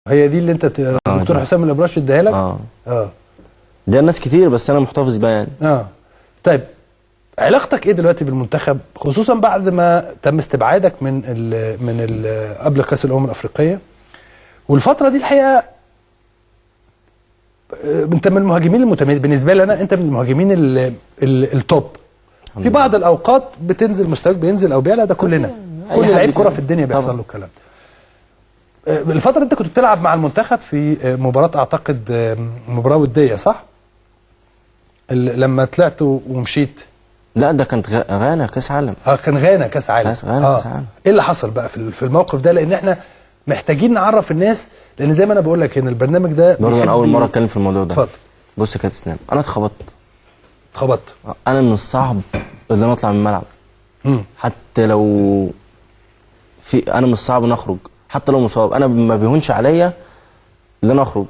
هي دي اللي انت الدكتور حسام الابراشي اداها لك؟ اه ده ناس كتير بس انا محتفظ بيها يعني. طيب علاقتك ايه دلوقتي بالمنتخب، خصوصا بعد ما تم استبعادك من ال من ال قبل كاس الامم الافريقية والفترة دي؟ الحقيقة انت من المهاجمين المتميز بالنسبة لي انا، انت من المهاجمين ال top. في بعض الاوقات بتنزل مستواك بينزل او بيعلى، ده كلنا كل لعيب كره في الدنيا بيحصل له الكلام ده. الفترة انت كنت بتلعب مع المنتخب في مباراة، اعتقد مباراة وديه صح؟ لما طلعت ومشيت. لا ده كانت غانا كاس عالم. كان غانا كاس عالم. غانا كاس عالم. ايه اللي حصل بقى في الموقف ده؟ لان احنا محتاجين نعرف الناس، لان زي ما انا بقول لك ان البرنامج ده برضه انا اول مرة اتكلم في الموضوع ده. اتفضل. بص يا كابتن اسلام، انا اتخبطت. انا من الصعب ان انا اطلع من الملعب. حتى لو في، انا من الصعب ان اخرج حتى لو مصاب، انا ما بيهونش عليا ان انا اخرج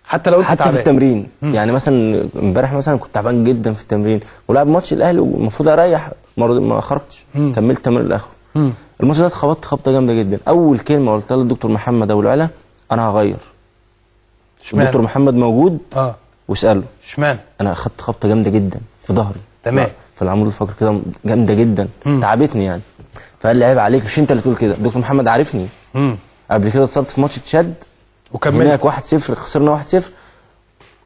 حتى لو حتى في التمرين. يعني مثلا امبارح مثلا كنت تعبان جدا في التمرين ولعب ماتش الاهلي والمفروض اريح، ما خرجتش، كملت تمرين لاخره. الماتش ده اتخبطت خبطه جامدة جدا. اول كلمة قلتها للدكتور محمد ابو العلا، انا هغير. اشمعنى؟ الدكتور محمد موجود واساله اشمعنى؟ انا اخدت خبطه جامدة جدا في ظهري. تمام. في العمود الفقري كده جامدة جدا، تعبتني يعني. فقال لي عيب عليك، مش انت اللي تقول كده. الدكتور محمد عارفني. قبل كده اتصبت في ماتش تشاد وكملت هناك 1-0، خسرنا 1-0،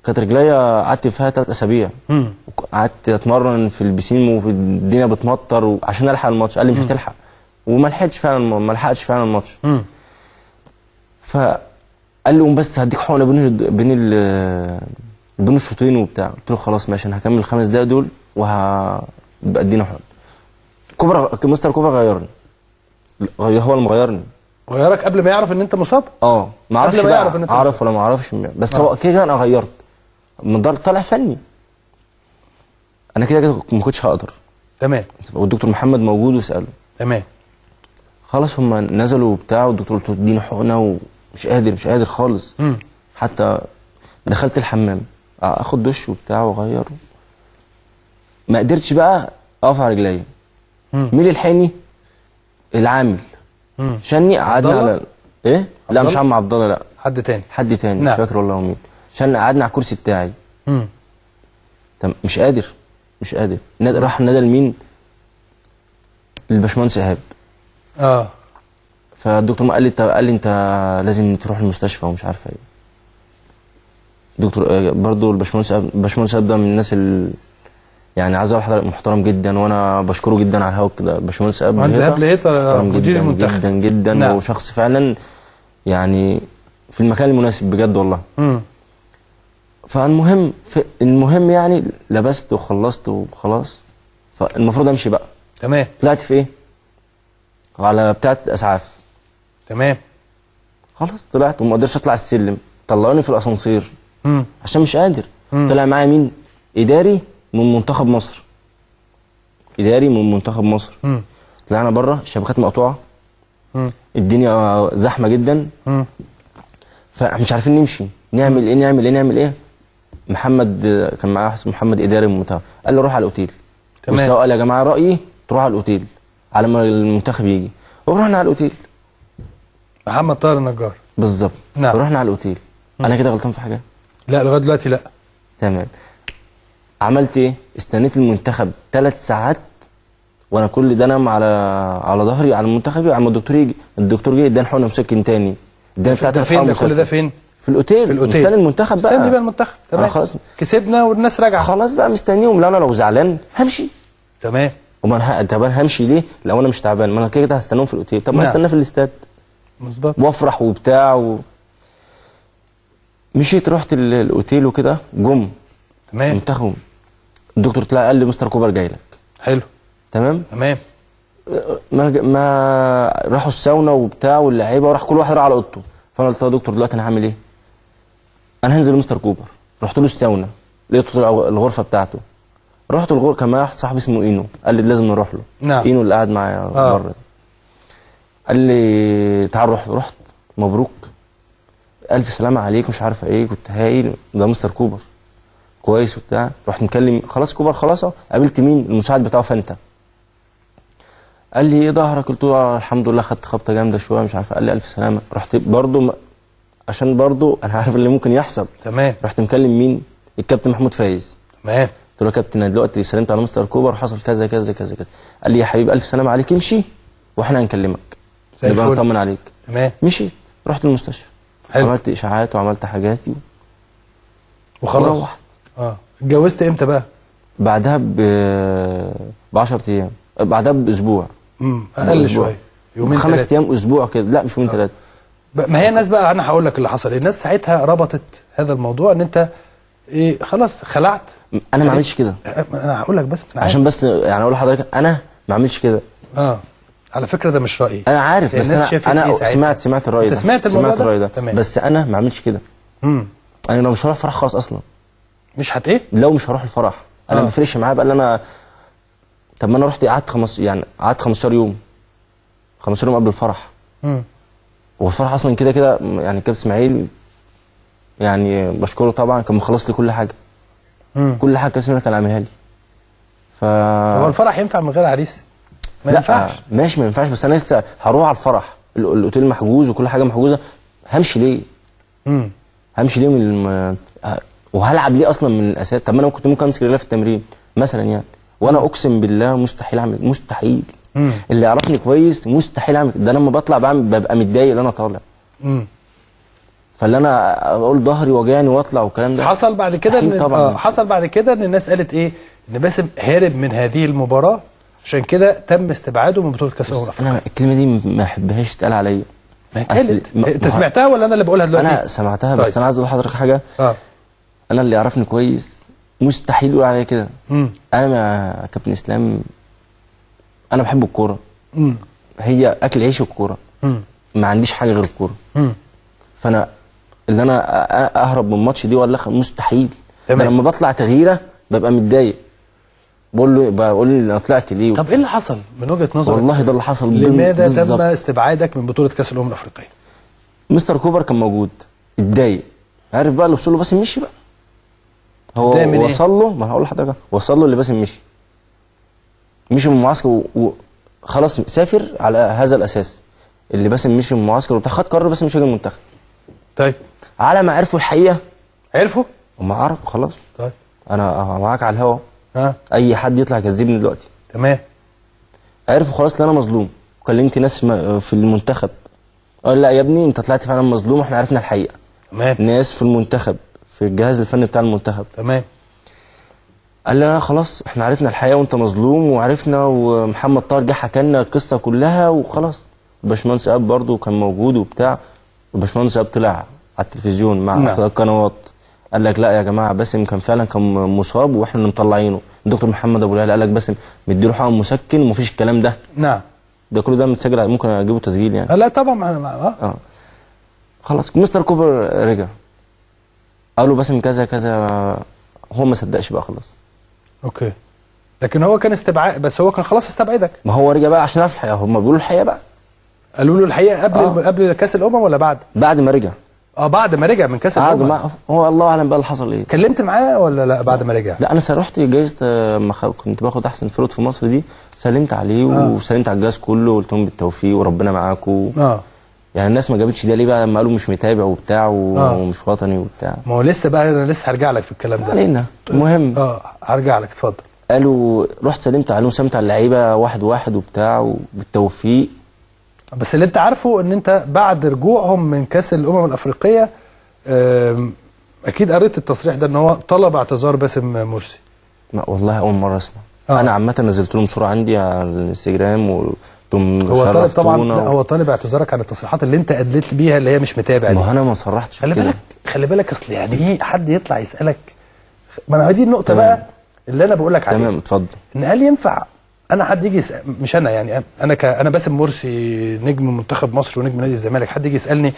كانت رجليا قعدت فيها 3 اسابيع. قعدت اتمرن في البسين وفي الدنيا بتمطر عشان الحق الماتش. قال لي مش هتلحق، وما لحقتش فعلا، ما لحقتش فعلا الماتش. فقال لي قوم بس هديك حقنه بين الشوطين وبتاع. قلت له خلاص ماشي، انا هكمل ال5 دقايق دول وهبقى ادينا حقنه. كوبر، مستر كوبر غيرني، هو اللي مغيرني. غيرك قبل ما يعرف ان انت مصاب؟ ما اعرفش بقى، اعرف ولا ما اعرفش، بس هو كده انا غيرت من دار طالع فني. انا كده كده ما كنتش هقدر. تمام. والدكتور محمد موجود وساله. تمام. خلاص هم نزلوا وبتاع، والدكتور قلت له اديني حقنه ومش قادر، مش قادر خالص. حتى دخلت الحمام اخد دش وبتاع واغير، ما قدرتش بقى اقف على رجليا. مين اللي لحقني؟ العامل. شني قعدنا على ايه؟ لا مش عم عبد الله، لا حد تاني. حد تاني. مش فاكر والله مين. شني قعدنا على الكرسي بتاعي. طب مش قادر، مش قادر. راح نادى لمين؟ الباشمهندس ايهاب. فالدكتور قال لي، قال لي انت لازم تروح المستشفى ومش عارفه ايه. دكتور برضه الباشمهندس ايهاب، الباشمهندس ايهاب ده من الناس اللي يعني عايز اقول لحضرتك محترم جدا، وانا بشكره جدا على الهوا كده. باشمهندس ايهاب لهيطة مدير المنتخب جدا جدا. نعم. وشخص فعلا يعني في المكان المناسب بجد والله. فالمهم المهم يعني لبست وخلصت وخلاص، فالمفروض امشي بقى. تمام. طلعت في ايه؟ على بتاعه اسعاف. تمام. خلاص طلعت وما قدرتش اطلع السلم، طلعوني في الاسانسير عشان مش قادر. طلع معايا مين؟ اداري من منتخب مصر. اداري من منتخب مصر. طلعنا بره، الشبكات مقطوعة، الدنيا زحمة جدا، فمش عارفين نمشي، نعمل ايه نعمل ايه نعمل ايه. محمد كان معايا واحد اسمه محمد اداري من المنتخب، قال لي روح على الاوتيل. تمام. والسواق قال يا جماعة رايي تروح على الاوتيل على ما المنتخب يجي. ورحنا على الاوتيل. محمد طاهر النجار بالظبط. نعم. رحنا على الاوتيل. انا كده غلطان في حاجة؟ لا لغاية دلوقتي لا. تمام. عملت ايه؟ استنيت المنتخب 3 ساعات وانا كل ده انام على ظهري على المنتخب على ما الدكتور يجي. الدكتور جه اداني حقنه مسكن تاني. اداني بتاع ده فين ده؟ كل ده فين؟ في الاوتيل. في الاوتيل. مستني المنتخب بقى. مستني بقى المنتخب. تمام. خلاص كسبنا والناس راجعه. خلاص بقى مستنيهم. لا انا لو زعلان همشي. تمام. وما انا تعبان همشي ليه؟ لو انا مش تعبان ما انا كده كده هستناهم في الاوتيل. طب ما نعم. استنى في الاستاد. مظبوط. وافرح وبتاع مشيت رحت الاوتيل وكده، جم. تمام. منتخبهم. الدكتور طلع قال لي مستر كوبر جاي لك. حلو. تمام؟ تمام. ما راحوا الساونا وبتاع واللعيبة، وراح كل واحد راح على اوضته. فانا قلت له يا دكتور دلوقتي انا هعمل ايه؟ انا هنزل لمستر كوبر. رحت له الساونا، لقيته طلع الغرفة بتاعته. رحت الغرفة، كان معايا واحد صاحبي اسمه اينو، قال لي لازم نروح له. نعم. اينو اللي قاعد معايا بره. قال لي تعال روح. رحت، مبروك، الف سلامه عليك، مش عارفه ايه، كنت هايل، ده مستر كوبر كويس وبتاع. رحت مكلم خلاص كوبر خلاص اهو. قابلت مين؟ المساعد بتاعه فانتا. قال لي ايه ظهرك؟ قلت له الحمد لله خدت خبطه جامدة شوية مش عارف. قال لي الف سلامه. رحت برضه عشان برضو انا عارف اللي ممكن يحصل. تمام. رحت مكلم مين؟ الكابتن محمود فايز. تمام. قلت له يا كابتن انا دلوقتي سلمت على مستر كوبر وحصل كذا كذا كذا كذا. قال لي يا حبيب الف سلامه عليك، امشي واحنا هنكلمك، زي نبقى الفل. نطمن عليك. تمام. مشيت رحت المستشفى. حلو. عملت اشاعات وعملت حاجاتي وخلاص. وروحت. اتجوزت امتى بقى؟ بعدها ب 10 ايام، بعدها باسبوع. اقل بأسبوع. شوية، يومين 5 ثلاثة. ايام، اسبوع كده، لا مش يومين 3. ما هي الناس بقى، انا هقول لك اللي حصل. الناس ساعتها ربطت هذا الموضوع ان انت ايه، خلاص خلعت. انا ما عملتش كده. انا هقول لك بس أنا عارف. عشان بس يعني اقول لحضرتك انا ما عملتش كده. على فكرة ده مش رايي، انا عارف، بس الناس انا شافت انا إيه ساعتها؟ سمعت الراي انت ده. سمعت الموضوع سمعت ده؟ الراي ده. تمام. بس انا ما عملتش كده. انا لو مش هروح الفرح خلاص اصلا. مش هت ايه؟ لو مش هروح الفرح انا ما بيفرقش معايا بقى اللي انا. طب ما انا رحت قعدت قعدت 15 يوم، 15 يوم قبل الفرح. والفرح اصلا كده كده يعني كابتن اسماعيل يعني بشكره طبعا، كان مخلص لي كل حاجة. كل حاجة كابتن اسماعيل كان عاملها لي. طب هو الفرح ينفع من غير عريس؟ ما لا، ينفعش. ماشي ما ينفعش، بس انا لسه هروح على الفرح، الاوتيل محجوز وكل حاجة محجوزة، همشي ليه؟ همشي ليه من وهلعب ليه اصلا من الاساس؟ طب ما انا كنت ممكن امسك رجلي في التمرين مثلا يعني، وانا اقسم بالله مستحيل اعمل، مستحيل. اللي يعرفني كويس مستحيل اعمل ده. لما بطلع بعمل ببقى متضايق ان انا طالع. فاللي انا اقول ظهري وجعني واطلع والكلام ده حصل بعد كده مستحيل ان طبعا. حصل بعد كده ان الناس قالت ايه؟ ان باسم هارب من هذه المباراة، عشان كده تم استبعاده من بطوله كاس الامم الافريقية. انا الكلمة دي ما احبهاش تتقال عليا. ما اتقالت. انت سمعتها ولا انا اللي بقولها دلوقتي؟ انا سمعتها، بس طيب. انا عايز اقول لحضرتك حاجة. انا اللي يعرفني كويس مستحيل يقول عليا كده. انا مع كابتن اسلام، انا بحب الكورة. هي اكل عيش الكورة. ما عنديش حاجة غير الكورة. فانا اللي انا اهرب من الماتش دي ولا مستحيل. تمام. ده لما بطلع تغييره ببقى متضايق، بقول له انا طلعت ليه. طب ايه اللي حصل من وجهه نظرك؟ والله ده اللي حصل. لماذا تم استبعادك من بطوله كاس الامم الافريقية؟ مستر كوبر كان موجود، اتضايق، عارف بقى اللي وصل له باسم مشي بقى. هو وصل له، ما هقول لحضرتك، وصل له اللي باسم مشي من المعسكر وخلاص سافر على هذا الاساس. اللي باسم مشي من المعسكر وبتاع، خد قرار باسم مش هيجي المنتخب. طيب على ما عرفوا الحقيقة. عرفوا؟ هم عرفوا خلاص. طيب انا معاك على الهوا. اي حد يطلع يكذبني دلوقتي. تمام. عرفوا خلاص ان انا مظلوم. كلمت ناس في المنتخب، قال لا يا ابني انت طلعت فعلا مظلوم، احنا عرفنا الحقيقة. تمام. ناس في المنتخب، في الجهاز الفني بتاع المنتخب. تمام. قال لي لا خلاص احنا عرفنا الحقيقة وانت مظلوم وعرفنا، ومحمد طاهر جه حكى لنا القصة كلها وخلاص. الباشمهندس اب برضه كان موجود وبتاع، الباشمهندس اب طلع على التلفزيون مع القنوات، قال لك لا يا جماعة باسم كان فعلا كان مصاب واحنا اللي مطلعينه. الدكتور محمد ابو الهلال قال لك باسم مديله حقن مسكن ومفيش الكلام ده. نعم. ده كله ده متسجل، ممكن اجيبه تسجيل يعني. لا طبعا. خلاص مستر كوبر رجع قالوا باسم كذا كذا، هو ما صدقش بقى خلاص. okay. لكن هو كان استبعاد، بس هو كان خلاص استبعدك. ما هو رجع بقى عشان يعرف الحقيقة، هم بيقولوا الحقيقة بقى. قالوا له الحقيقة قبل قبل كاس الامم ولا بعد؟ بعد ما رجع. بعد ما رجع من كاس الامم. بعد ما هو الله اعلم بقى اللي حصل ايه. كلمت معاه ولا لا بعد ما رجع؟ لا انا رحت جايزة لما كنت باخد احسن forward في مصر دي، سلمت عليه وسلمت على الجهاز كله وقلت لهم بالتوفيق وربنا معاكم. يعني الناس ما جابتش ده ليه بقى لما قالوا مش متابع وبتاع ومش وطني وبتاع. ما هو لسه بقى، انا لسه هرجع لك في الكلام ده. علينا. المهم هرجع لك، اتفضل. قالوا رحت سلمت عليهم، سلمت على اللعيبة واحد واحد وبتاع وبالتوفيق. بس اللي انت عارفه ان انت بعد رجوعهم من كاس الامم الافريقية اكيد قريت التصريح ده ان هو طلب اعتذار باسم مرسي. ما والله اول مرة اسمع. انا عامة نزلت لهم صوره عندي على الانستجرام وقلت هو طالب طبعا. لا هو طالب اعتذارك عن التصريحات اللي انت ادلت بيها اللي هي مش متابع دي. ما انا ما صرحتش. خلي بالك، خلي بالك، اصل يعني ايه حد يطلع يسالك؟ ما انا دي النقطة بقى اللي انا بقول لك عليها. تمام اتفضل. ان هل ينفع انا حد يجي مش انا يعني، انا باسم مرسي نجم منتخب مصر ونجم نادي الزمالك، حد يجي يسالني